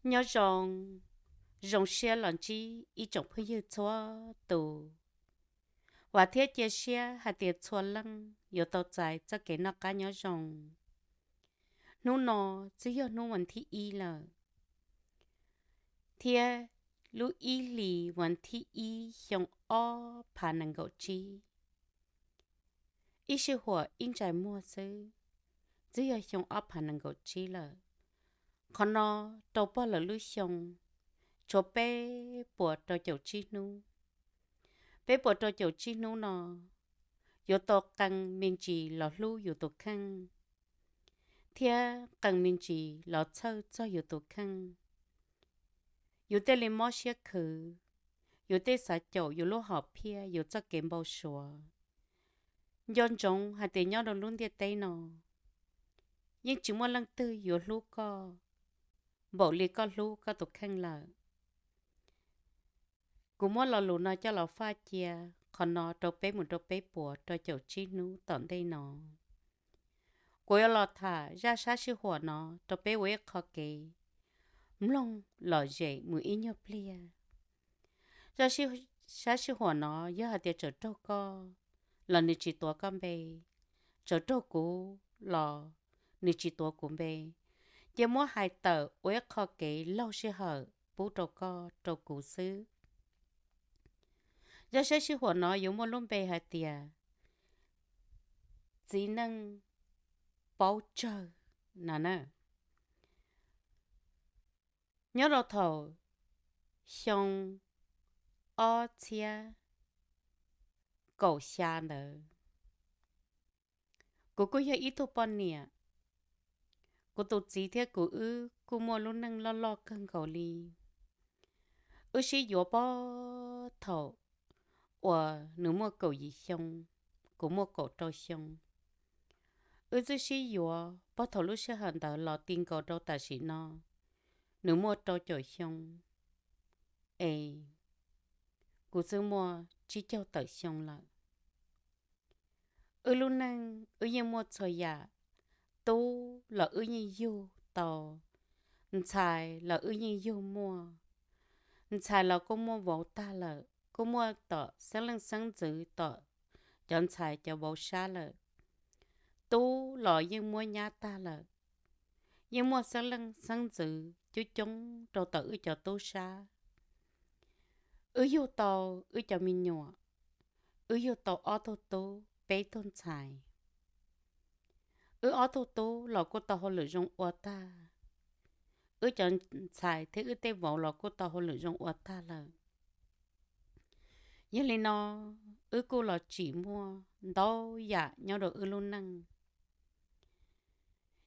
Nyob zoo, zoo siab los ntsib ib tsoom phooj ywg txhua tus, vam thiab cia siab hais tias txhua leej yuav tau txais txoj kev noj qab nyob zoo. Hnub no twb yog hnub vas thib ib lawm, thiab lub ib hlis vas thib ib xyoo ob phav nees nkaum tsib. Ib sij huam ib ntsais muag xwb, twb yog xyoo ob phav nees nkaum tsib lawm. Qhov no rau pog lawv lub xyoo tshuav peb puas rau caum tsib hnub. Peb puas rau caum tsib hnub no yuav tau qee me ntsis los hlub yus tus kheej, thiab qee me ntsis los txhawj txog yus tus kheej. Yus thiaj li mob siab khwv, yus thiaj xav caum yus lub hom phiaj, yus txoj kev npau suav. Nco ntsoov hais tias nyob rau lub ntiaj teb no, yeej tsis muaj leej twg yuav hlub koj npaum li koj hlub koj tus kheej lawm. Kuv muab lo lus no coj los faj cia qhov no rau peb mus rau peb puas rau caum tsib hnub tom ntej no. Kuv yuav los tham zaj sab sij huam no rau peb ua ib qho kev mloog lom zem mus ib nyuag pliag. Zaj sab sij huam no yog hais tias txawm raug koj los nws tsis tuav koj npe, txawm raug kuv los nws tsis tuav kuv npe. Cia muab hais tawm ua ib qho kev laug sij hawm pub rau koj rau kuv xwb. Zaj sab sij huam no yuav muaj lub npe hais tias txiv neej paub tsawg no na. Nyob rau thaum xyoo ob txhiab kaum xya ntawd, kuv kuj yog ib tug poj niam. Kuv tus txiv thiab kuv wb kuj muaj lub neej loj loj kawg nkaus li. Wb sib yuav puag thaum uas nws muaj kaum yim xyoo, kuv muaj kaum rau xyoo. Wb twb sib yuav puag thaum lub sij hawm ntawd los ti nkaus rau tam sim no, nws muaj rau caum xyoo, es kuv twb muaj tsib caug tawm xyoo lawm. Wb lub neej wb yeej muaj txhua yam, tub los wb yeej yug tau, ntxhais los wb yeej yug muaj. Ntxhais los kuj muaj vauv tag lawm, kuj muaj tom xeeb leej xeeb ntxwv tom cov ntxhais cov vauv sab lawm. Tub los yeej muab nyab tag lawm, yeej muaj xeeb leej xeeb ntxwv coob coob rau tom wb cov tub sab. Wb yug tau wb cov me nyuam, wb yug tau ob tug tub peb tug ntxhais. Wb ob tug tub los kuj tau hauj lwm zoo ua tag, wb cov ntxhais thiab wb tej vauv los kuj tau hauj lwm zoo ua tag lawm. Yog li no, wb kuj los tsim muaj ntau yam nyob rau wb lub neej.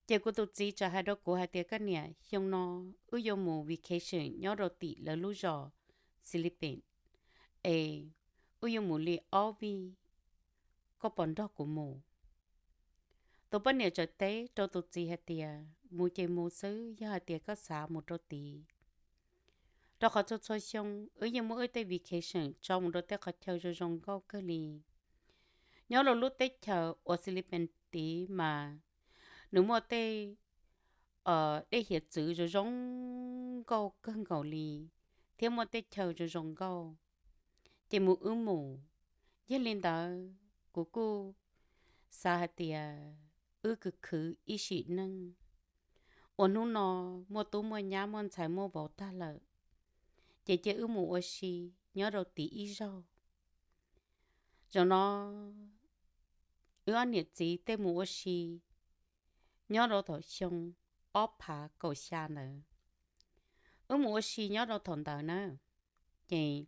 Ces kuv tus txiv txawm hais rau kuv hais tias, koj niam, xyoo no wb yuav mus vacation nyob rau tim lawv lub zos Philippines, es wb yuav mus li ob vij, koj puas nrog kuv mus? Tus poj niam txawm teb rau tus txiv hais tias, mus ces mus xwb, yog hais tias koj xav mus rau tid. Rau qhov txhua txhua xyoo wb yeej muab wb tej vacation tso mus rau tej qhov chaw zoo zoo nkauj kawg li. Nyob rau lub teb chaws uas Philippines tid mas nws muaj tej dej hiav txwv zoo zoo nkauj kawg nkaus li, thiab muaj tej chaw zoo zoo nkauj. Ces mus wb mus. Yog li ntawd kuv kuj xav hais tias wb khwv khwv ib sim neej, uas hnub no muaj tub muaj nyab muaj ntxhais muaj vauv tag lawm, ces cia wb mus ua si nyob rau tid ib zaug. Zaum no wb ob niam txiv tej mus ua si nyob rau thaum xyoo ob phav kaum xya ntawd. Wb mus ua si nyob rau thaum ntawd na, ces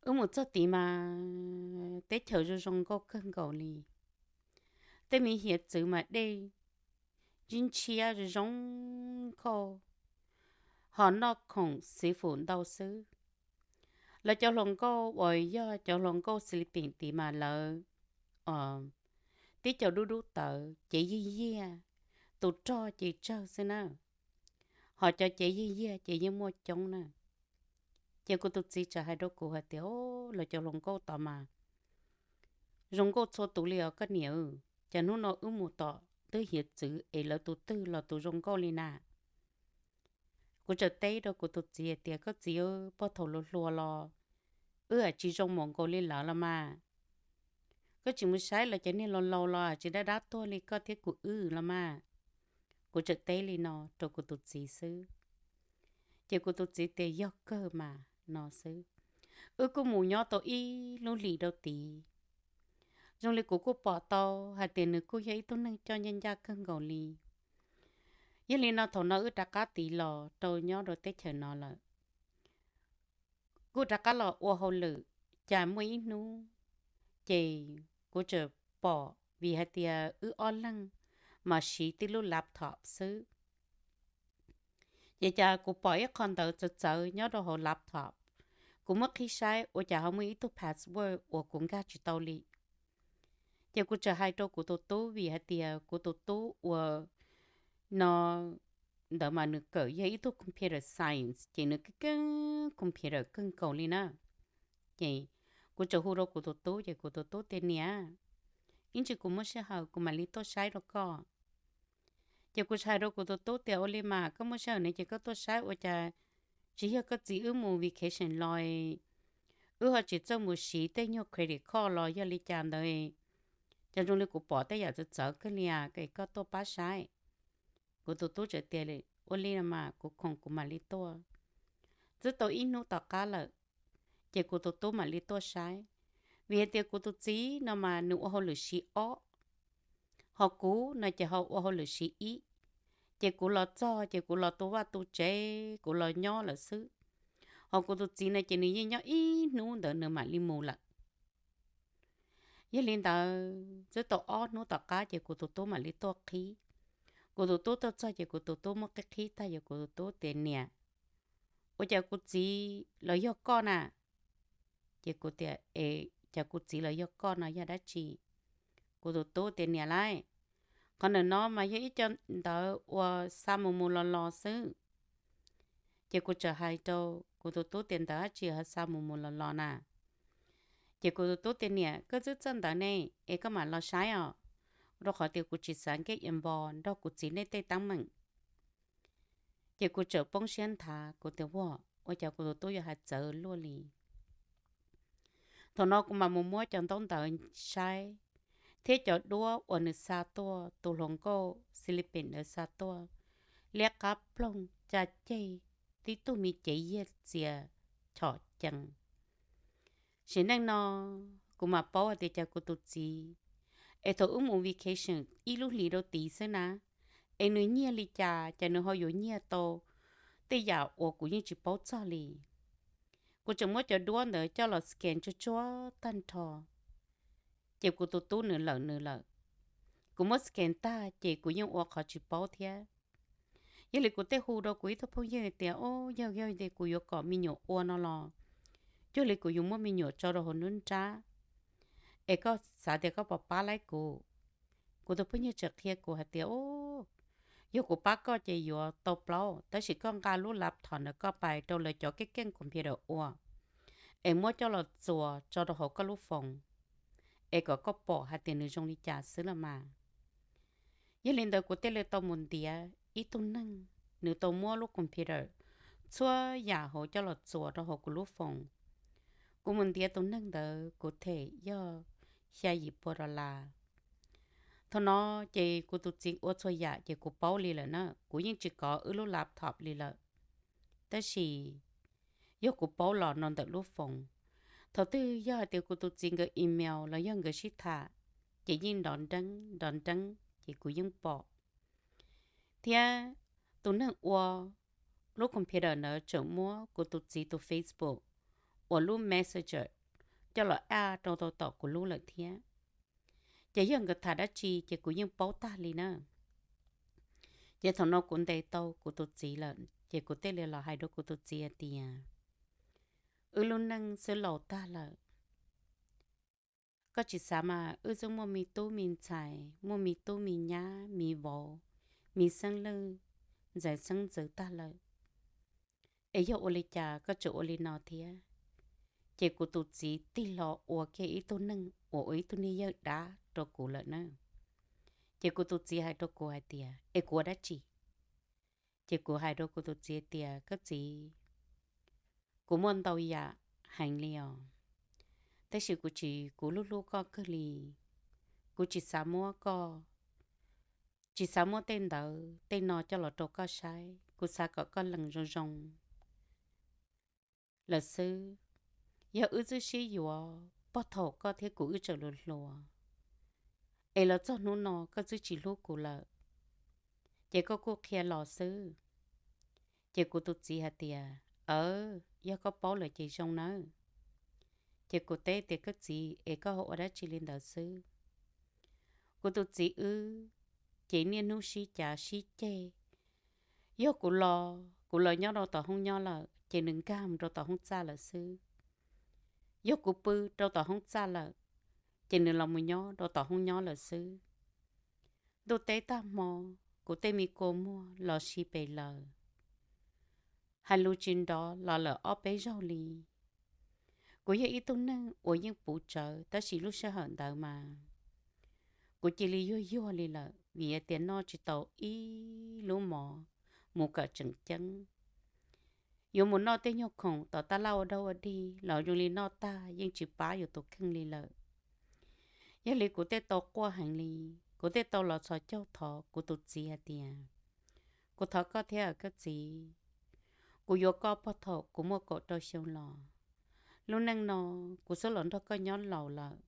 wb mus txog tid mas teb chaws zoo zoo nkauj kawg nkaus li. Tej me hiav txwv mas dej ntshiab ntshiab zoo zoo nkauj, ho noj khoom xi fum ntau xwb. Lawv cov hluas nkauj uas yog cov hluas nkauj Philippines tid mas lawv tib co dub dub tawv, cev yiag yiag, tus rog ces tsawg xwb na, ho cov cev yiag yiag ces yeej muaj coob na. Ces kuv tus txiv txawm hais rau kuv hais tias, lawv cov hluas nkauj tod mas zoo nkauj txhua tus li os koj niam. Cas hnub no wb mus tom twg hiav txwv es lawv tus twg los tus zoo nkauj li na? Kuv txawm teb rau kuv tus txiv hais tias, koj txiv, puag thaum hluas hluas los wb tsis zoo mus nkaus li lawv los mas. Koj tsis mus saib los cov niag laus laus los tsis dab dab tuag li koj thiab kuv wb los mas. Kuv txawm teb li no rau kuv tus txiv xwb. Ces kuv tus txiv tias, yog kawg mas no xwb. Wb kuj mus nyob tau ib lub hlis rau tid, zoo li kuv kuj pom tau hais tias nws kuj yog ib tug neeg coj ncaj ncaj kawg nkaus li. Yog li no thaum no wb rov qab tiv los rau nyob rau teb chaws no lawm, kuj rov qab los ua hauj lwm. Cas muaj ib hnub ces kuv txawm pom, vim hais tias wb ob leeg mas siv tib lub laptop xwb. Ces cas kuv pom ib qho ntawv txawv txawv nyob rau hauv laptop. Kuv muab qhib saib ua cas ho muaj ib tug password uas kuv nkag tsis tau li. Ces kuv txawm hais rau kuv tus tub, vim hais tias kuv tus tub uas no ntawd mas nws kawm yog ib tug computer science, ces nws keeb keeb computer kawg nkaus li na. Ces kuv txawm hu rau kuv tus tub, ces kuv tus tub tias, niam, ib ntsis kuv muaj sij hawm kuv mam li tuaj saib rau koj. Ces kuv hais rau kuv tus tub tias, ua li mas koj muaj sij hawm ne ces koj tuaj saib, ua cas tsis yog koj txiv wb mus vacation los wb ho tsis txawj mus siv tej nyuag credit card los yog li cas ntawd, ces zoo li kuv pom tej yam txawv txawv kawg li, es koj tuaj pab saib. Kuv tus tub txawm tias, ua li no mas kuv khoom kuv mam li tuaj. Twb tau ib hnub tom qab lawm, ces kuv tus tub mam li tuaj saib, vim hais tias kuv tus txiv no mas nws ua hauj lwm shift ob, ho kuv no ces ho ua hauj lwm shift ib. Ces kuv los txog ces kuv los tu vaj tu tsev, kuv los nyob lawm xwb. Ho kuv tus txiv no ces nws yeej nyob ib hnub ntawd nws mam li mus lawm. Yog li ntawd twb tau ob hnub tom qab ces kuv tus tub mam li tuaj qhib. Kuv tus tub tuaj txog ces kuv tus tub muab qhib qhib tag ces kuv tus tub tias, niam, ua cas kuv txiv los yog koj na? Ces kuv tias, es cas kuv txiv los yog koj no yog dab tsi? Kuv tus tub tias, niam lauj, qhov ntawm no mas yog ib co ntawv uas xa mus mus los los xwb. Ces kuv txawm hais rau kuv tus tub tias, ntawv dab tsi ho xa mus mus los los na? Ces kuv tus tub tias, niam, koj twb txawj ntawv ne, es koj mam los saib os, rau qhov tias kuv tsis xav get involved nrog kuv txiv nej tej teeb meem. Ces kuv txawm poob siab nthav, kuv tias, ua, ua cas kuv tus tub yuav hais txawv luaj li. Thaum no kuv mam mus muab cov ntaub ntawv saib, thiab cov duab uas nws xa tuaj, tus hluas nkauj Philippines ntawd xa tuaj, liab qab ploog, caj ceg, tib tug me cev yiag txias chom cees. Sim neej no kuv mam paub hais tias cas kuv tus txiv, es thaum wb mus vacation ib lub hlis rau tid xwb na, es nws nyiag li cas, cas nws ho yuav nyiag tau tej yam uas kuv yeej tsis paub txog li. Kuv tseem muab cov duab ntawd coj los scan tsuag tsuag tag nrho, ces kuv tus tub nws lawm nws lawm. Kuv muab scan tag ces kuv yeej ua qhov tsis paub thiab. Yog li kuv thiaj hu rau kuv ib tug phooj ywg tias, o, yog, yog tias kuv yuav kom me nyuam ua no los, cuag li kuv yuav muab me nyuam tso rau hauv nruab nrab, es koj xav tias koj puas pab laib kuv? Kuv tus phooj ywg txawm qhia kuv hais tias, o, yog kuv pab koj ces yuav tau plaub, tab sis koj nqa lub laptop ntawd koj pais rau lawv cov keej keej computer ua, es muab coj los txuas tso rau hauv koj lub foos, es kom koj pom hais tias nws zoo li cas xwb los mas. Yog li ntawd kuv thiaj li tau mus ntiav ib tug neeg, nws tau muab lub computer txhua yam hauv coj los txuas rau hauv kuv lub foos. Kuv mus ntiav tus neeg ntawd kuv them yog xya yim pua dollar. Thaum no ces kuv tus txiv ua txhua yam ces kuv paub li lawm na, kuv yeej tsis kov wb lub laptop li lawm. Tab sis yog kuv paub los no ntawm lub foos, thaum twg yog hais tias kuv tus txiv nkawd email los yog nkawd sib tham, ces yeej nrov nreeb nrov nreeb ces kuv yeej pom. Thiab tus neeg ua lub computer ntawd tseem muab kuv tus txiv tus Facebook uas lub Messenger coj los add rau tau tom kuv lub lawm thiab. Ces yog nkawd tham dab tsi ces kuv yeej paub tag li na. Ces thaum no kuv ntes tau kuv tus txiv lawm ces kuv thiaj li los hais rau kuv tus txiv hais tias, wb lub neej xwb laus tag lawm. Koj tsis xav mas wb twb muaj me tub me ntxhais, muaj me tub me nyab, me vauv, me xeeb leej, ntxhais xeeb ntxwv tag lawm, es yog ua li cas koj tseem ua li no thiab? Ces kuv tus txiv tig hlo ua kiag ib tug neeg uas ua ib tug niag yawg dab rau kuv lawm na. Ces kuv tus txiv hais rau kuv hais tias, es kuv ua dab tsi? Ces kuv hais rau kuv tus txiv tias, koj txiv, kuv muaj ntau yam heev li os, tab sis kuv tsis, kuv hlub hlub koj kawg li. Kuv tsis xav muab koj, tsis xav muab tej ntawd tej no coj los rau koj saib, kuv xav kom koj lees zoo zoo lawm xwb. Yog wb twb sib yuav puag thaum koj thiab kuv wb tseem hluas hluas, es los txog hnub no koj twb tsis hlub kuv lawm, ces koj kuj qhia los xwb. Ces kuv tus txiv hais tias, aw, yog koj paub lawm ces zoo nawb. Ces kuv teb tias, koj txiv, es koj ho ua dab tsi li ntawd xwb? Kuv tus txiv wb ces niaj hnub sib cav sib ceg. Yog kuv los, kuv los nyob rau tom hoob nyob lawm ces nws nkag mus rau tom hoob txaj lawm xwb. Yog kuv pw rau tom hoob txaj lawm ces nws los mus nyob rau tom hoob nyob lawm xwb. Ntuj teb tag hmo, kuv tej me kua muag los si pes lawm, hais lus tsis nrov los lawm ob peb zaug li. Kuv yog ib tug neeg uas yeej puv tsawv, tab sis lub sij hawm ntawd mas kuv cia li yuag yuag li lawm, vim tias noj tsis tau ib lub mov mus kom tseem ceeb. Yuav mus noj tej nyuag khoom tom tab laj ua dog ua dig los zoo li noj tag yeej tsis pab yus tus kheej li lawm. Yog li kuv thiaj tau quaj heev li, kuv thiaj tau los txhos caug thov kuv tus txiv hais tias, kuv thov koj thiab koj txiv, kuv yuav koj puag thaum kuv muaj kaum rau xyoo los, lub neej no kuv xub los nrog koj nyob laus lawm,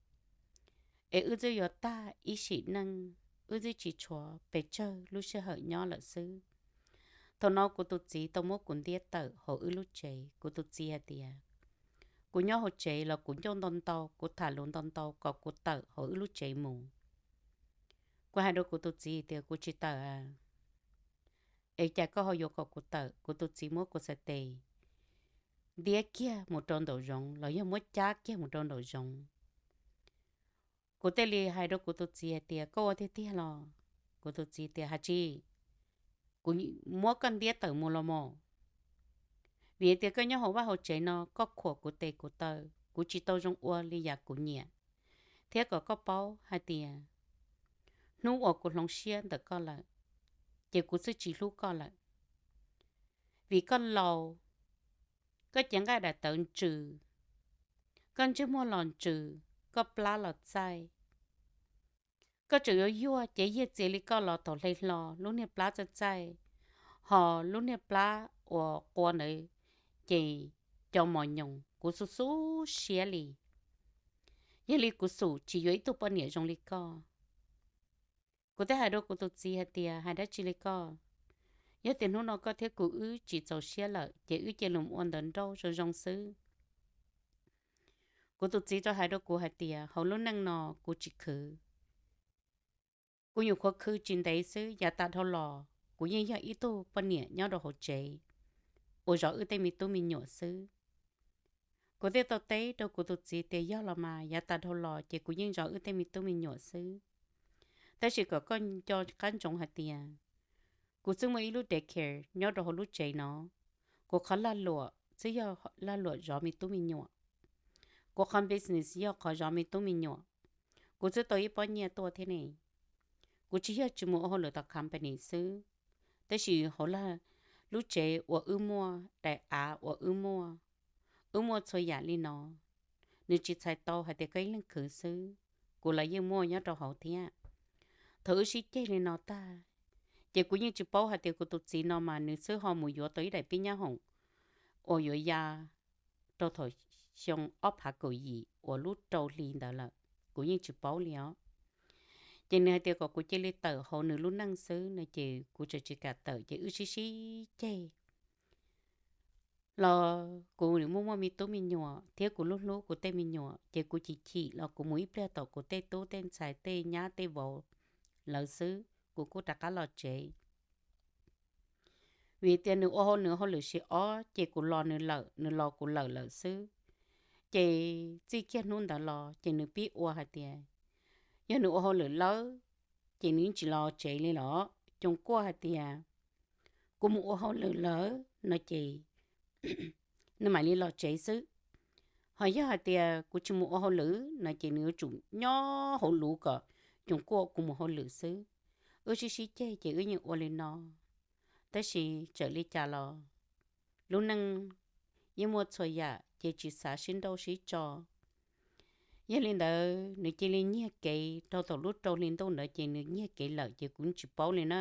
es wb twb yuav tag ib sim neej, wb twb tsis tshuav pes tsawg lub sij hawm nyob lawm xwb. Thaum no kuv tus txiv tau muab kuv ntiab tawm hauv wb lub tsev. Kuv tus txiv hais tias, kuv nyob hauv tsev los kuv ncauj ntau ntau, kuv tham lus ntau ntau kom kuv tawm hauv wb lub tsev mus. Kuv hais rau kuv tus txiv tias, kuv tsis tawm. Es cas koj ho yuav kom kuv tawm? Kuv tus txiv muab kuv xav tes ntiab kiag mus rau nraum zoov los yog muab cab kiag mus rau nraum zoov. Kuv thiaj li hais rau kuv tus txiv hais tias, koj ua tiag tiag los? Kuv tus txiv tias, hais tsis, kuv muab koj ntiab tawm mus los mas, vim tias koj nyob hauv vaj hauv tsev no koj khuam kuv tes kuv taw, kuv tsis tau zoo ua li yam kuv nyiam, thiab kom koj paub hais tias hnub uas kuv hloov siab ntawm koj lawm, ces kuv twb tsis hlub koj lawm. Vim koj laus, koj cev nqaij daim tawv ntsws, koj ntsej muag los ntsws, koj plab los txaij. Koj tseem yuav yuag cev yiag txias li koj los thaum hle hlo lub niag plab txaij txaij, ho lub niag plab uas qua ntawd ces co mos nyoos, kuv xub xub siab li. Yog li kuv xum tsis yuav ib tug poj niam zoo li koj. Kuv thiaj hais rau kuv tus txiv hais tias, hais dab tsi li koj? Yog tias hnub no koj thiab kuv wb tsis txaus siab lawm ces wb cia li mus ua ntawv nrauj zoo zoo xwb. Kuv tus txiv rov hais rau kuv hais tias, hauv lub neej no kuv tsis khwv. Kuv nyuam qhuav khwv tsis ntev xwb, yav tas dhau los kuv yeej yog ib tug poj niam nyob rau hauv tsev uas zov wb tej me tub me nyuam xwb. Kuv thiaj tau teb rau kuv tus txiv tias, yog los mas, yav tas dhau los ces kuv yeej zov wb tej me tub me nyuam xwb. Tab sis kom koj nco qab ntsoov hais tias kuv twb muaj ib lub daycare nyob rau hauv lub tsev no. Kuv qhov lag luam twb yog lag luam zov me tub me nyuam. Kuv qhov business yog qhov zov me tub me nyuam. Kuv twb tau ib pob nyiaj tuaj thiab ne. Kuv tsis yog tsis mus ua hauj lwm tom company xwb, tab sis hauv lub tsev uas wb muaj, daim av uas wb muaj, wb muaj txhua yam li no. Nws tsis txhais tau hais tias koj ib leeg khwv xwb, kuv los yeej muaj nyob rau hauv thiab. Thaum wb sib ceg li no tag, ces kuv yeej tsis paub hais tias kuv tus txiv no mas nws twb ho mus yuav tau ib daim pib nyab hoom uas yuav ya rau thaum xyoo ob phav kaum yim uas lub rau hli ntawd lawm, kuv yeej tsis paub li os. Ces nws hais tias kom kuv cia li tawm hauv nws lub neej xwb no ces kuv tseem tsis kam tawm ces wb sib sib ceg los kuv muaj muaj me tub me nyuam thiab kuv hlub hlub kuv tej me nyuam ces kuv chim chim los kuv mus ib pliag tom kuv tej tub tej ntxhais tej nyab tej vauv lawv xwb, kuv kuj rov qab los tsev. Vim tias nws ua hauj, nws hauj lwm shift ob ces kuv los nws lawm, nws los kuv lawm lawm xwb. Ces txij kiag hnub ntawd los ces nws pib ua hais tias yog nws ua hauj lwm lawm ces nws yeej tsis los tsev li los. Coos kuaj hais tias kuv mus ua hauj lwm lawm no ces nws mam li los tsev xwb. Ho yog hais tias kuv tsis mus ua hauj lwm no ces nws yuav tsum nyob hauv luv kom coos kuaj kuv mus hauj lwm xwb. Wb sib sib ceg ces wb yeej ua li no. Tab sis txawm li cas los lub neej yeej muaj txhua yam ces tsis xav sib nrauj sib tso. Yog li ntawd nws cia li nyiag kev rau thaum lub rau hli ntuj ntawd ces nws nyiag kev lawm ces kuv tsis paub li na.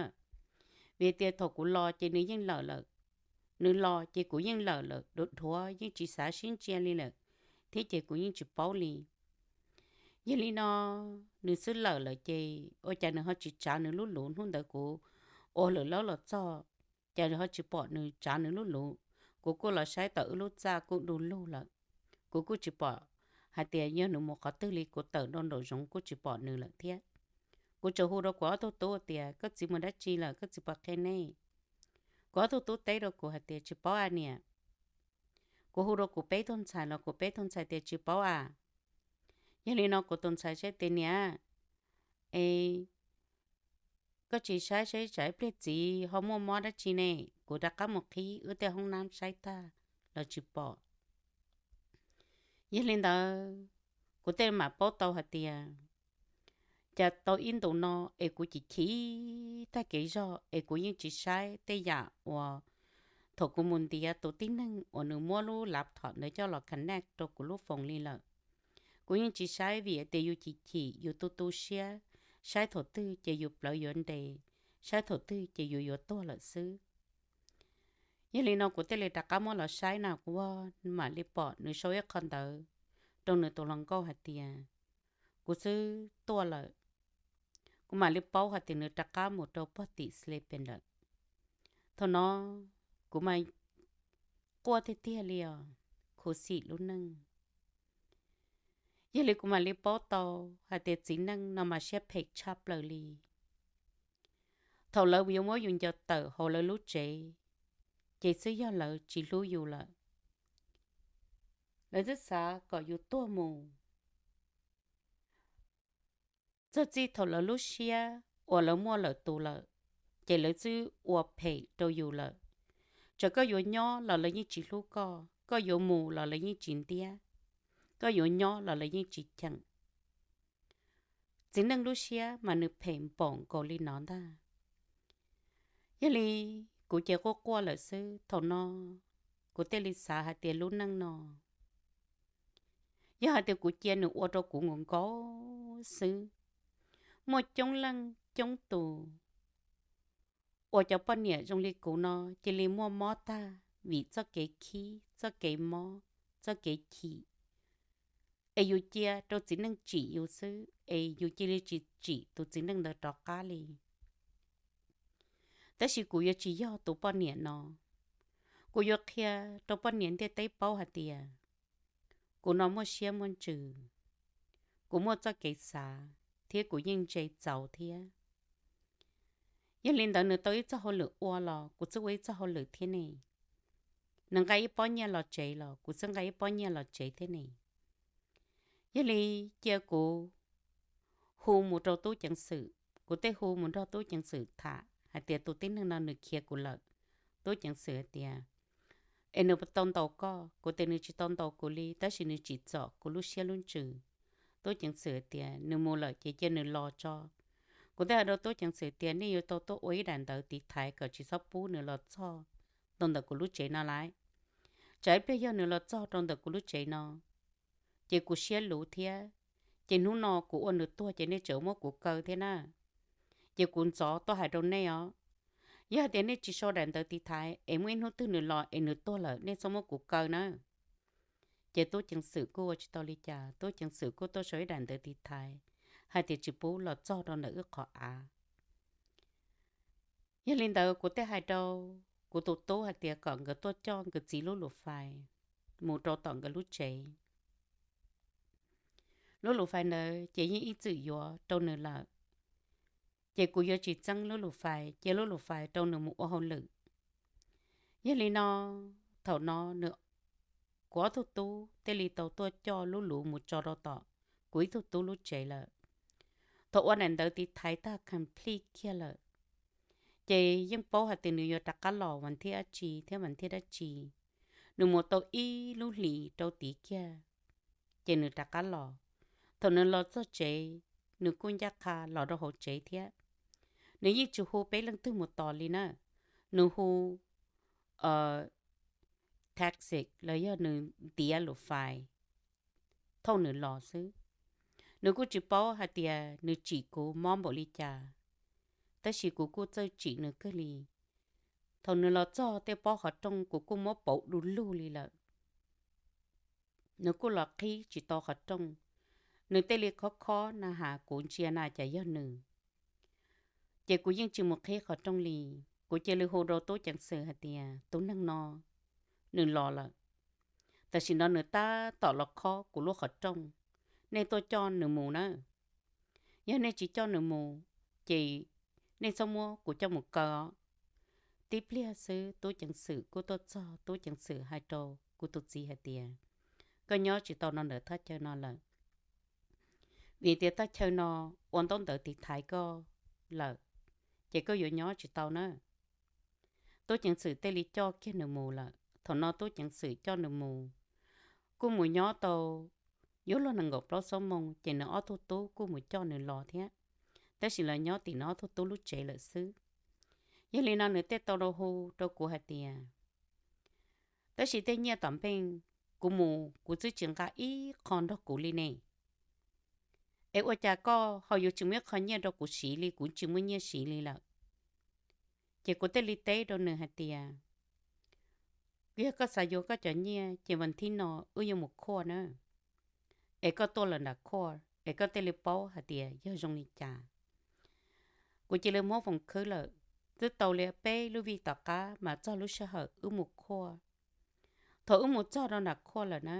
Vim tias thaum kuv los ces nws yeej lawm lawm, nws los ces kuv yeej lawm lawm, dhuav dhuav yeej tsis xav sib ntsia li lawm, thiab ces kuv yeej tsis paub li. Yog li no, nws xwb lawm lawm ces ua cas nws ho tsis tsav nws lub luv? Hnub ntawd kuv ua lwm laub los txog, cas ho tsis pom nws tsav nws lub luv. Kuv kuj los saib tom wb lub txaj kuj du lug lawm, kuv kuj tsis pom hais tias yog nws mus qhov twg li, kuv tawm nraum zoov kuj tsis pom nws lawm thiab. Kuv txawm hu rau kuv ob tug tub tias, koj txiv mus dab tsi lawm, koj txiv puas qhia nej? Kuv ob tug tub teb rau kuv hais tias, tsis paub a niam. Kuv hu rau kuv peb tug ntxhais los kuv peb tug ntxhais tias, tsis paub a. Yog li no kuv tus ntxhais saib tias, niam, es koj tsis saib saib tsam ib pliag txiv ho muaj mob dab tsi ne. Kuv rov qab mus qhib wb tej hoob nab saib tag los tsis pom. Yog li ntawd, kuv thiaj mam paub tau hais tias cas tau ib ntus no es kuv chim chim tag kev zog es kuv yeej tsis saib tej yam uas thaum kuv mus ntiav tus tib neeg uas nws muab lub laptop ntawd coj los connect rau kuv lub foos li lawm. Kuv yeej tsis saib vim tias yus chim chim yus tu tu siab, saib thaum twg ces yus plawv yuav nres, saib thaum twg ces yus yuav tuag lawm xwb. Yog li no kuv thiaj li rov qab muab los saib na, kuv mam li pom nws sau ib qho ntawv rau nws tus hluas nkauj hais tias, kuv xub tuaj lawm. Kuv mam li paub hais tias nws rov qab mus rau pog tim Sleeping lawm. Thaum no kuv mas quaj tiag tiag li os, khuv xim lub neej. Yog li kuv mam li paub tau hais tias txiv neej no mas siab phem tshaj plaws li. Thaum lawv yuav muab yus ncaws tawm hauv lawv lub tsev, ces xwb yog lawv tsis hlub yus lawm. Lawv twb xav kom yus tuag mus. Txog txij thaum lawv lub siab uas lawv muaj lawm tus lawm, ces lawv twb ua phem rau yus lawm. Txawm koj yuav nyob los lawv yeej tsis hlub koj, koj yuav mus los lawv yeej tsis ntiab, koj yuav nyob los lawv yeej tsis cheem. Txiv neej lub siab mas nws phem npaum nkaus li no ntag. Yog li kuv ces quaj quaj lawm xwb. Thaum no kuv thiaj li xav hais tias lub neej no, yog hais tias kuv cia nws ua rau kuv nkaus nkaus xwb, muaj coob leej coob tus uas cov poj niam zoo li kuv no cia li muaj mob tag vim txoj kev khib, txoj kev mob, txoj kev chim, es yus cia rau txiv neej tsim yus xwb, es yus cia li tsis tsim tus txiv neej ntawd rov qab li. Tab sis kuv yuav tsis yog tus poj niam no. Kuv yuav qhia rau poj niam ntiaj teb paub hais tias kuv no muaj siab muaj ntsws, kuv muaj txoj kev xav, thiab kuv yeej ntse txaus thiab. Yog li ntawd nws tau ib txoj hauj lwm ua los kuv twb ua ib txoj hauj lwm thiab ne. Nws nqa ib pob nyiaj los tsev los kuv twb nqa ib pob nyiaj los tsev thiab ne. Yog li cia kuv hu mus rau tub ceev xwm, kuv thiaj hu mus nrog tub ceev xwm tham hais tias tus tib neeg no nws khiav kuv lawm. Tub ceev xwm hais tias, es nws tau ntaus koj? Kuv tias nws tsis tau ntaus kuv li, tab sis nws tsim txom kuv lub siab lub ntsws. Tub ceev xwm hais tias nws mus lawm ces cia nws los tso. Kuv thiaj hais rau tub ceev xwm tias nej yuav tau tuaj ua ib daim ntawv tiv thaiv kom tsis txhob pub nws los txog rau ntawm kuv lub tsev no lawm. Tsam ib pliag yog nws los txog rau ntawm kuv lub tsev no, ces kuv siab luv thiab, ces hnub no kuv ua nws tuag ces nej tseem muab kuv kaw thiab na. Ces kuv ntxov tuaj hais rau nej os, yog hais tias nej tsis sau daim ntawv tiv thaiv es muaj ib hnub twg nws los es nws tuag lawm nej txhob muab kuv kaw na. Ces tub ceev xwm kuj ua tsis tau li cas, tub ceev xwm kuj tuaj sau ib daim ntawv tiv thaiv hais tias tsis pub los txog rau ntawm wb qhov av. Yog li ntawd kuv thiaj hais rau kuv tus tub hais tias kom nkawd tuaj coj nkawd txiv lub lus fais mus rau tom nkawd lub tsev. Lub lus fais ntawd ces yeej ib txwm yuav rau nws lawm, ces kuv yuav tsis txeeb lub lus fais, cia lub lus fais rau nws mus ua hauj lwm. Yog li no, thaum no nws, kuv ob tug tub thiaj li tau tuaj coj lub lus mus tso rau tom kuv ib tug tub lub tsev lawm. Thaum ua daim ntawv tiv thaiv tag complete kiag lawm, ces yeej paub hais tias nws yuav rov qab los vas thib dab tsi thiab vas thib dab tsi. Nws mus tau ib lub hlis rau tid kiag, ces nws rov qab los. Thaum nws los txog tsev, nws kuj ncaj qha los rau hauv tsev thiab. Nws yeej tsis hu peb leej twg mus tos li na. nws hu taxi los yog nws ntiav lus fais thauj nws los xwb. Nws kuj tsis paub hais tias nws tsim kuv mob npaum li cas, tab sis kuv kuj txawj tsim nws kawg li. Thaum nws los txog tej pob qhov rooj kuv kuj muab pauv du lug li lawm. Nws kuj los qhib tsis tau qhov rooj, nws thiaj li khob khob na has kuv ntsia na cas yog nws. Ces kuv yeej tsis mus qhib qhov rooj li, kuv cia li hu rau tub ceev xwm hais tias tus neeg no nws los lawm, tam sim no nws tab tom los khob kuv lub qhov rooj, nej tuaj coj nws mus na. Yog nej tsis coj nws mus, ces nej txhob muab kuv coj mus kaw os. Tib pliag xwb tub ceev xwm kuj tuaj txog, tub ceev xwm hais rau kuv tus txiv hais tias, koj nyob tsis tau no ntawm thaj chaw no lawm, vim tias thaj chaw no ua ntaub ntawv tiv thaiv koj lawm, ces koj yuav nyob tsis tau na. Tub ceev xwm thiaj li coj kiag nws mus lawm. Thaum no tub ceev xwm coj nws mus, kuj mus nyob tau yuav luag nees nkaum plaub xuab moos ces nws ob tug tub kuj mus coj nws los thiab, tab sis lawv nyob tim nws ob tug tub lub tsev lawm xwb. Yog li no nws thiaj tau rau hu rau kuv hais tias, tab sis tej nyiaj tom npeej kuv mus kuv twb tsis nqa ib qho nrog kuv li ne, es ua cas koj ho yuav tsis muaj ib qho nyiaj rau kuv siv li, kuv tsis muaj nyiaj siv li lawm. Ces kuv thiaj li teb rau nws hais tias, yog koj xav yuav koj cov nyiaj ces vas thib no wb yuav mus khuaj na, es koj tuaj lawm nram khuaj es koj thiaj li paub hais tias yog zoo li cas. Kuv cia li muab foos khwb lawm, twb tau li peb lub vij tom qab mas txog lub sij hawm wb mus khuaj. Thaum wb mus txog rau nram khuaj lawm na,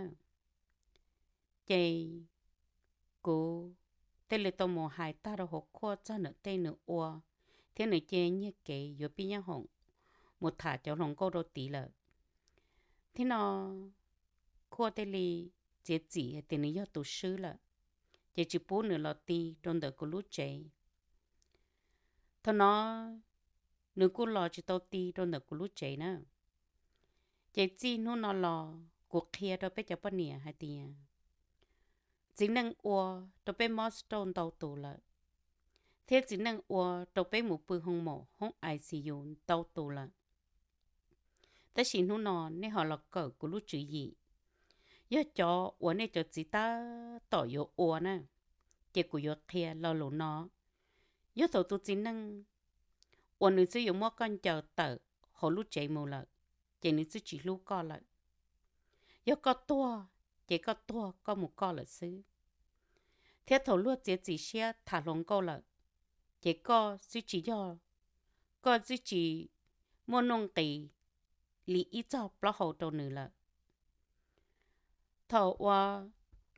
ces kuv thiaj li tau mus hais tag rau hauv khuaj txog nws tej nws ua, thiab nws cia nyiag kev yuav pib nyab hoom mus tham cov hluas nkauj rau tid lawm. Thiab no khuaj thiaj li txiav txim hais tias nws yog tus swb lawm, ces tsis pub nws los ti rau ntawm kuv lub tsev. Thaum no nws kuj los tsis tau ti rau ntawm kuv lub tsev na. Ces txij hnub no los kuv qhia rau peb cov poj niam hais tias, txiv neej ua rau peb mob stroke ntau tus lawm, thiab txiv neej ua rau peb mus pw hoo maum hoob I C U ntau tus lawm. Tab sis hnub no nej ho los kawm kuv lub tswv yim, yog cov uas nej cov txiv tab tom yuav ua na, ces kuv yuav qhia lo lus no. Yog thaum tus txiv neej uas nws twb yuav muab koj ncaws tawm hauv lub tsev mus lawm, ces nws twb tsis hlub koj lawm. Yog koj tuag, ces koj tuag koj mus koj lawm xwb. Thiab thaum luag txiav txim siab tham hluas nkauj lawm, ces koj twb tsis yog, koj twb tsis muaj nuj nqis li ib txoj plaub hau rau nws lawm. Thaum uas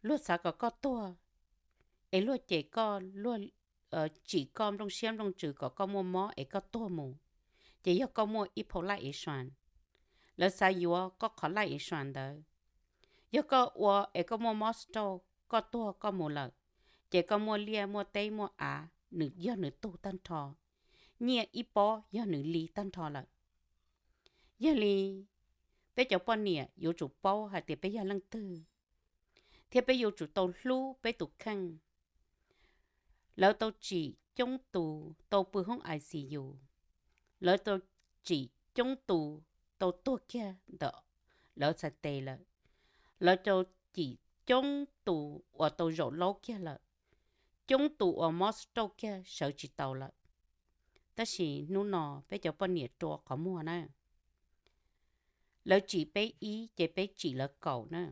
luag xav kom koj tuag, es luag cem koj, luag tsim koj nplooj siab nplooj ntsws kom koj muaj mob es koj tuag mus, ces yog koj muaj ib phau life insurance, lawv xav yuav koj qhov life insurance ntawd. Yog koj ua es koj muaj mob stroke, koj tuag koj mus lawm, ces koj muaj liaj muaj teb muaj av nws yog nws tug tag nrho, nyiaj ib pob yog nws li tag nrho lawm. Yog li, peb cov poj niam yuav tsum paub hais tias peb yog leej twg, thiab peb yuav tsum tau hlub peb tus kheej. Lawv tau tsim coob tus tau pw hoob I C U, lawv tau tsim coob tus tau tuag kiag ntawm lawv txhais tes lawm, lawv tau tsim coob tus uas tau zaum laub kiag lawm, coob tus uas mob stroke kiag sawv tsis tau lawm. Tab sis hnub no peb cov poj niam rua qhov muag na, lawv tsim peb ib ces peb tsim lawv kaum na.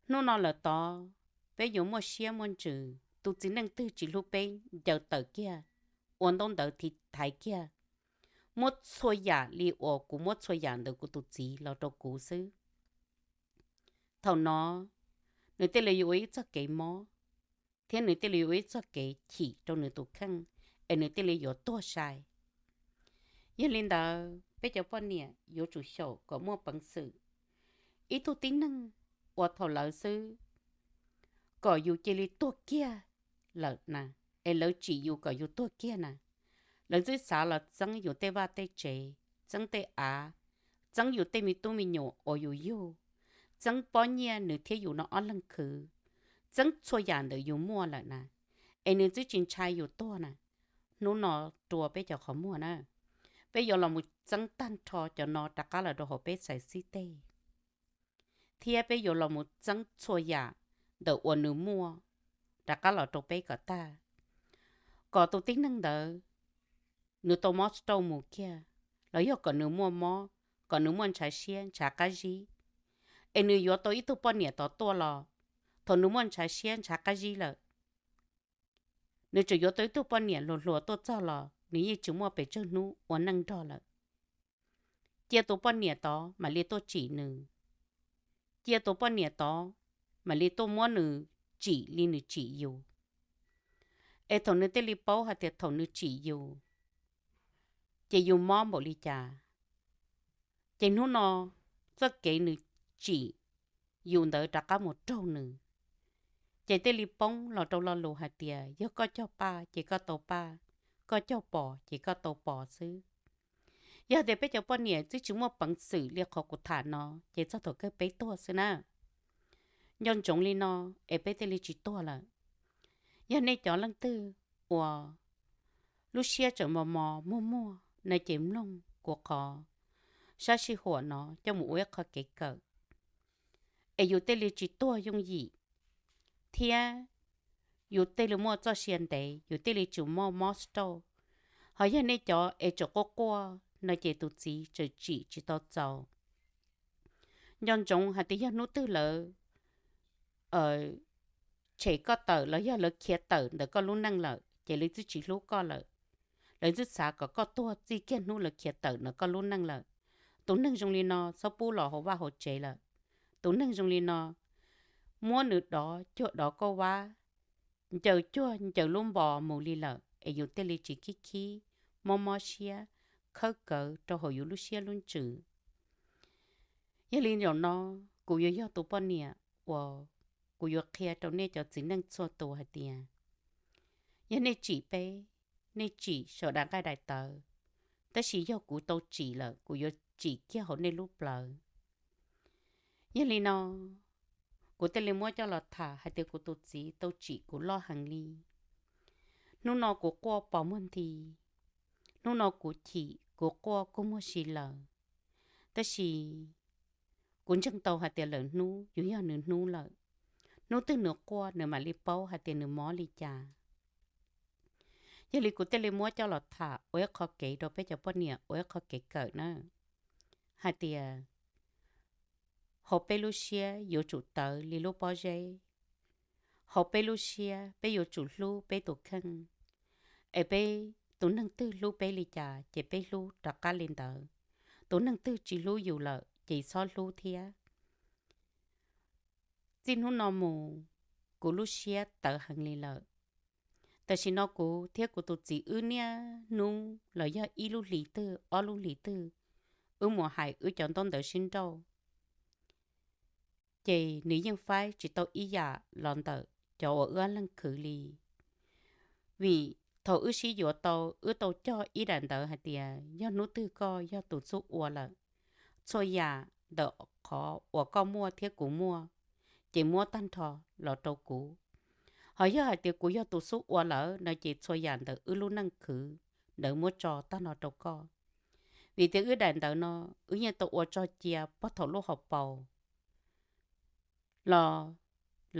Hnub no lawm tod, peb yuav muaj siab muaj ntsws, tus txiv neej twg tsis hlub peb ncaws tawm kiag, ua ntaub ntawv thaiv kiag, muab txhua yam li uas kuv muab txhua yam ntawm kuv tus txiv los rau kuv xwb. Thaum no, nws thiaj li yuav ua ib txoj kev mob, thiab nws thiaj li yuav ua ib txoj kev chim rau nws tus kheej, es nws thiaj li yuav tuag sai. Yog li ntawd, peb cov poj niam yuav tsum xyaum kom muaj peev xwm. Ib tug tib neeg uas thaum lawv xwb kom yus cia li tuag kiag lawm na, es lawv tsim yus kom yus tuag kiag na, lawv twb xav los txeeb yus tej vaj tej tsev, txeeb tej av, txeeb yus tej me tub me nyuam uas yus yug, txeeb pob nyiaj nws thiab yus no ob leeg khwv, txeeb txhua yam ntawm yus muaj lawm na, es nws twb tsis ntshai yus tuag na. Hnub no rua peb cov qhov muag na, peb yuav los mus txeeb tag nrho cov no rov qab los rau hauv peb xaiv xib teg, thiab peb yuav los mus txeeb txhua yam ntawm uas nws muaj rov qab los rau peb kom tag, kom tus tib neeg ntawd nws tau mob stroke mus kiag, los yog kom nws muaj mob, kom nws muaj ntshav siab ntshav qab zib, es nws yuav tau ib tug poj niam tod tuaj los, thaum nws muaj ntshav siab ntshav qab zib lawm, nws tseem yuav tau ib tug poj niam hluas hluas tuaj txog los nws yeej tsis muaj pes tsawg hnub ua neej nrog lawm. Cia tus poj niam tod mam li tuaj tsim nws, cia tus poj niam tod mam li tuaj muab nws tsim li nws tsim yus. Es thaum nws thiaj li paub hais tias thaum nws tsim yus ces yus mob npaum li cas, ces hnub no txoj kev nws tsim yus ntawd rov qab mus raug nws. Ces thiaj li poob los rau lo lus hais tias yog koj cog paj ces koj tau paj, koj cog pos ces koj tau pos xwb. Yog tias peb cov poj niam twb tsis muaj peev xwm li qhov kuv tham no ces txog thaum kawg peb tuag xwb na. Nco ntsoov li no es peb thiaj li tsis tuag lawm. Yog nej cov leej twg uas lub siab tseem mos mos muag muag no ces mloog kuv qhov sab sij huam no coj mus ua ib qho kev kawm, es yus thiaj li tsis tuag yooj yim, thiab yus thiaj li muaj txoj sia ntev, yus thiaj li tsis muaj mob stroke. Ho yog nej cov es tseem quaj quaj no ces tus txiv tseem tsim tsis tau txaus. Nco ntsoov hais tias yog hnub twg lawv tshem koj tawm los yog lawv khiav tawm ntawm koj lub neej lawm ces lawv twb tsis hlub koj lawm. Lawv twb xav kom koj tuag txij kiag hnub lawv khiav tawm ntawm koj lub neej lawm. Tus neeg zoo li no txhob pub los hauv vaj hauv tsev lawm. Tus neeg zoo li no muab nws dov cuag dov kauj vab, ncaws cuag ncaws lub npos mus li lawm es yus thiaj li tsis khib khib, mob mob siab, khawb kawv rau hauv yus lub siab lub ntsws. Yog li zaum no kuv yuav yog tus poj niam uas kuv yuav qhia rau nej cov txiv neej txhua tus hais tias yog nej tsim peb, nej tsim saum daim nqaij daim tawv, tab sis yog kuv tau tsim lawm kuv yuav tsim kiag hauv nej lub plawv. Yog li no kuv thiaj li muab coj los tham hais tias kuv tus txiv tau tsim kuv loj heev li. Hnub no kuv quaj pos muag nthi, hnub no kuv chim kuv quaj kua muag si lawm, tab sis kuv ntseeg tau hais tias lawm hnub yuav yog nws hnub lawm. Hnub twg nws quaj nws mam li paub hais tias nws mob li cas. Yog li kuv thiaj li muab coj los tham ua ib qho kev rau peb cov poj niam ua ib qho kev kawm na, hais tias hauv peb lub siab yuav tsum tawv li lub pob zeb. Hauv peb lub siab peb yuav tsum hlub peb tus kheej, es peb tus neeg twg hlub peb li cas ces peb hlub rov qab li ntawd. Tus neeg twg tsis hlub yus lawm ces txhob hlub thiab. Txij hnub no mus, kuv lub siab tawv heev li lawm. Tam sim no kuv thiab kuv tus txiv wb niaj hnub los yog ib lub hlis twg ob lub hlis twg, wb mus hais wb cov ntaub ntawv sib nrauj, ces nws yeej faib tsis tau ib yam los ntawm cov uas wb ob leeg khwv li. Vim thaum wb sib yuav tau, wb tau cog ib daim ntawv hais tias yog hnub twg koj yog tus xub ua lawm, txhua yam ntawm qhov uas koj muaj thiab kuv muaj, ces muab tag nrho los rau kuv. Ho yog hais tias kuv yog tus xub ua lawm no ces txhua yam ntawm wb lub neej khwv ntawd muab tso tag nrho rau koj. Vim tias wb daim ntawv no wb yeej tau ua tso cia puag thaum lub hauv paus los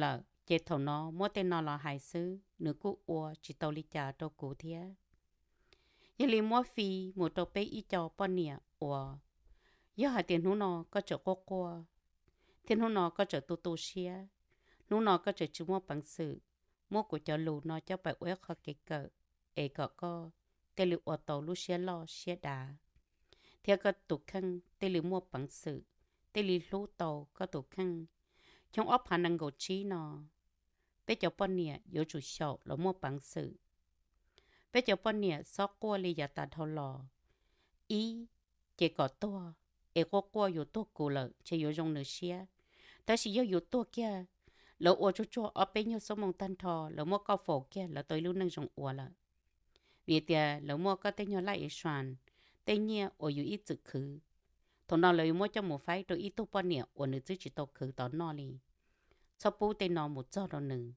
lawm, ces thaum no muab tej no los hais xwb, nws kuj ua tsis tau li cas rau kuv thiab. Yog li muab fi mus rau peb ib co poj niam uas yog hais tias hnub no koj tseem quaj quaj, thiab hnub no koj tseem tu tu siab, hnub no koj tseem tsis muaj peev xwm, muab kuv cov lus no coj pais ua ib qho kev kawm, es kom koj thiaj li ua tau lub siab loj siab dav, thiab koj tus kheej thiaj li muaj peev xwm, thiaj li hlub tau koj tus kheej. Xyoo ob phav nees nkaum tsib no, peb cov poj niam yuav tsum xyaum los muaj peev xwm. Peb cov poj niam txhob quaj li yav tas dhau los. Ib, ces kom tuag, es quaj quaj yus tuag kuv lawm ntshe yuav zoo nws siab. Tab sis yog yus tuag kiag, lawv ua tsuag tsuag ob peb nyuag xuab moos tag nrho lawv muab koj faus kiag lawv tau ib lub neej zoo ua lawm. Vim tias lawv muaj koj tej nyuag life insurance, tej nyiaj uas yus ib txwm khwv, thaum no lawv yuav muab coj mus faib rau ib tug poj niam uas nws twb tsis tau khwv tom noj li. Txhob pub tej no mus txog rau nws.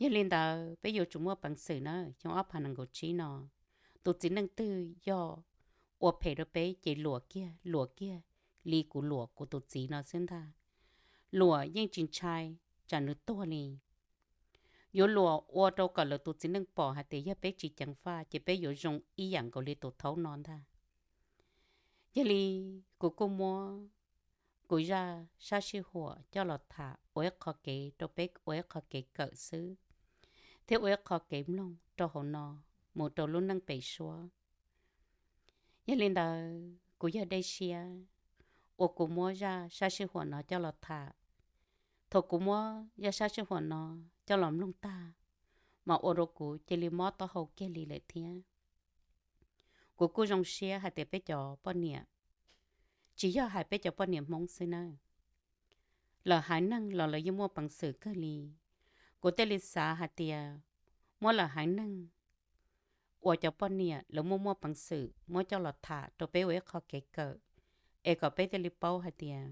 Yog li ntawd peb yuav tsum muaj peev xwm na, xyoo ob phav nees nkaum tsib no, tus txiv neej twg yog ua phem rau peb ces luam kiag luam kiag li kuv luam kuv tus txiv no xwb ntag. Luam yeej tsis ntshai tsam nws tuag li. Yuav luam ua rau kom lawv tus txiv neej pom hais tias yog peb tsis ceev faj ces peb yuav zoo ib yam nkaus li tus thaub no ntag. Yog li kuv kuj muab kuv zaj sab sij huam coj los tham ua ib qho kev rau peb ua ib qho kev kawm xwb, thiab ua ib qho kev mloog rau hauv no mus rau lub neej pem suab. Yog li ntawd kuv yog dej siab uas kuv muab zaj sab sij huam no coj los tham. Thaum kuv muab zaj sab sij huam no coj los mloog tag, mas ua rau kuv cia li mob taub hau kiag li lawm thiab. Kuv kuj zoo siab hais tias peb cov poj niam, tsis yog hais peb cov poj niam Hmoob xwb nawb, lawv haiv neeg los lawv yeej muaj peev xwm kawg li. Kuv thiaj li xav hais tias muab lawv haiv neeg uas cov poj niam lawv muaj muaj peev xwm muab coj los tham rau peb ua ib qho kev kawm, es kom peb thiaj li paub hais tias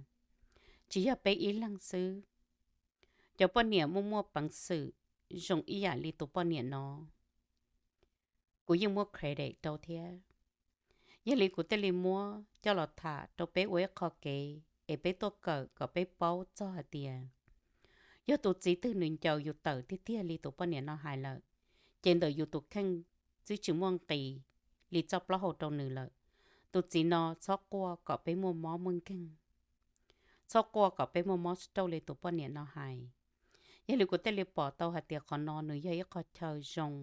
tsis yog peb ib leeg xwb, cov poj niam muaj muaj peev xwm zoo ib yam li tus poj niam no. Kuv yeej muab credit rau thiab. Yog li kuv thiaj li muab coj los tham rau peb ua ib qho kev es peb tuaj kawm kom peb paub txog hais tias yog tus txiv twg nws ncaws yus tawm tiag tiag li tus poj niam no hais lawm, ces ntawm yus tus kheej twb tsis muaj nqis li txoj plaub hau rau nws lawm. Tus txiv no txhob quaj kom peb muaj mob muaj nkeeg, txhob quaj kom peb muaj mob stroke li tus poj niam no hais. Yog li kuv thiaj li pom tau hais tias qhov no nws yog ib qho chaw zoo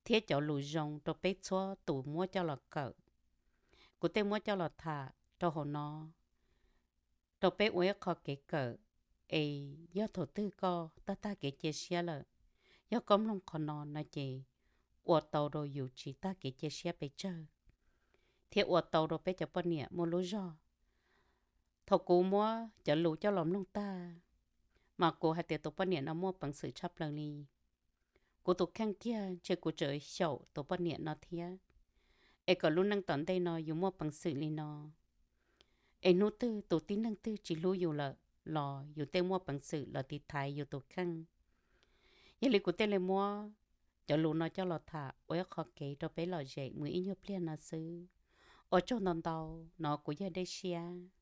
thiab cov lus zoo rau peb txhua tus muab coj los kawm. Kuv thiaj muab coj los tham rau hauv no rau peb ua ib qho kev kawm, es yog thaum twg koj tag tag kev cia siab lawm, yog koj mloog qhov no no ces ua tau rau yus tsis tag kev cia siab pes tsawg, thiab ua tau rau peb cov poj niam muaj lub zog. Thaum kuv muab cov lus coj los mloog tag, mas kuv hais tias tus poj niam no muaj peev xwm tshaj plaws li. Kuv tus kheej kiag ntshe kuv tseem xyaum tus poj niam no thiab, es kom lub neej tom ntej no yus muaj peev xwm li no, es hnub twg tus tib neeg twg tsis hlub yus lawm los yus thiaj muaj peev xwm los tiv thaiv yus tus kheej. Yog li kuv thiaj li muab cov lus no coj los tham ua ib qho kev rau peb lom zem mus ib nyuag pliag no xwb. Ua tsaug ntau ntau, no kuv yog Dej Siab.